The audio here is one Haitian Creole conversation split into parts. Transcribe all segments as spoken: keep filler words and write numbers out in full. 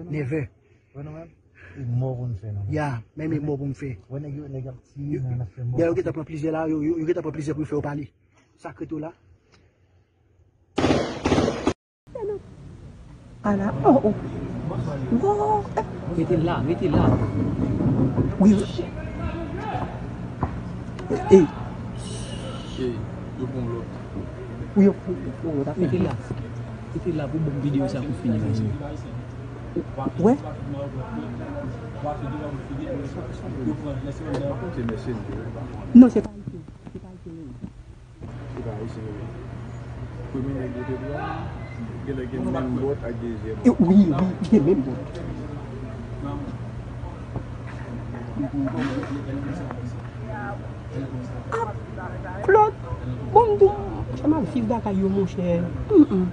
Nève. Wè nou menm? E mò pou n fè nou. Ya, menm e mò pou m fè. Wè nèg yo, nèg ap tiye, nèg ap fè mò. Ya, yo gentan pran plizyè la, yo, yo, yo gentan pran plizyè pou yo fè yo pale. Sa k ret yo la? Ala, oh, oh. Wow, eh. Rete la, rete la. Wi. Eh. Ey, yo pran lòt. Wi, yo pran lòt. Rete la. Rete la pou bon videyo sa pou fini, mezanmi. Wè? Non, se pa ayisyen. Se pa ayisyen, non. Se pa ayisyen, non. Premye nèg yo te pran, genlè gen menm bòt ak dezyèm. E, wi, wi, gen menm bòt. Ah, Claude, bon, m di w, m ap viv bagay yo, monchè. Mm, mm.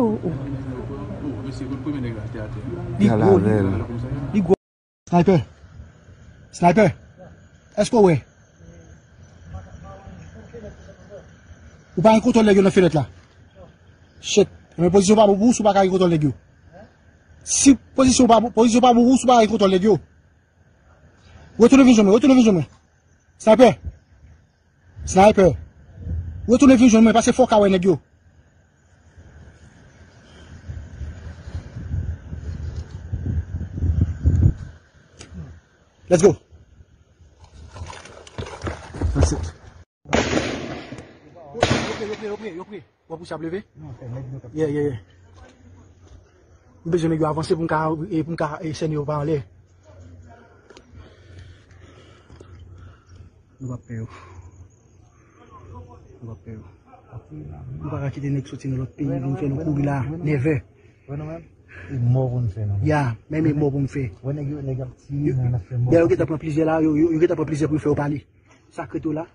Oh, oh. Li gwo, li gwo. Sniper. Sniper. Èske w wè? Ou pa gen kontwòl nèg yo nan fenèt la? Shit. Men pozisyon pa bon pou ou si w pa ka gen kontwòl nèg yo. Si pozisyon pa bon, pozisyon pa bon pou ou si w pa ka gen kontwòl nèg yo. Retounen vin jwenn mwen, retounen vin jwenn mwen. Sniper. Sniper. Retounen vin jwenn mwen, paske fò w ka wè nèg yo. Let's go. That's it. Yo pre, yo pre, yo pre, yo pre. W ap pouse ap leve? Yeah, yeah, yeah. M bezwen nèg yo avanse pou m ka, e, pou m ka, e, chèn yo pa anlè. Nou p ap pè yo. Nou p ap pè yo. Nou pa ka kite nèg soti nan lòt peyi vin fè nou kouri la. Nève. Wè nou menm? E mò pou n fè nou. Ya, menm e mò pou m fè. Wè nèg yo, nèg ap tiye, nèg ap fè mò. Ya, yo gentan pran plizyè la, yo, yo, yo gentan pran plizyè pou yo fè yo pale. Sa k ret yo la?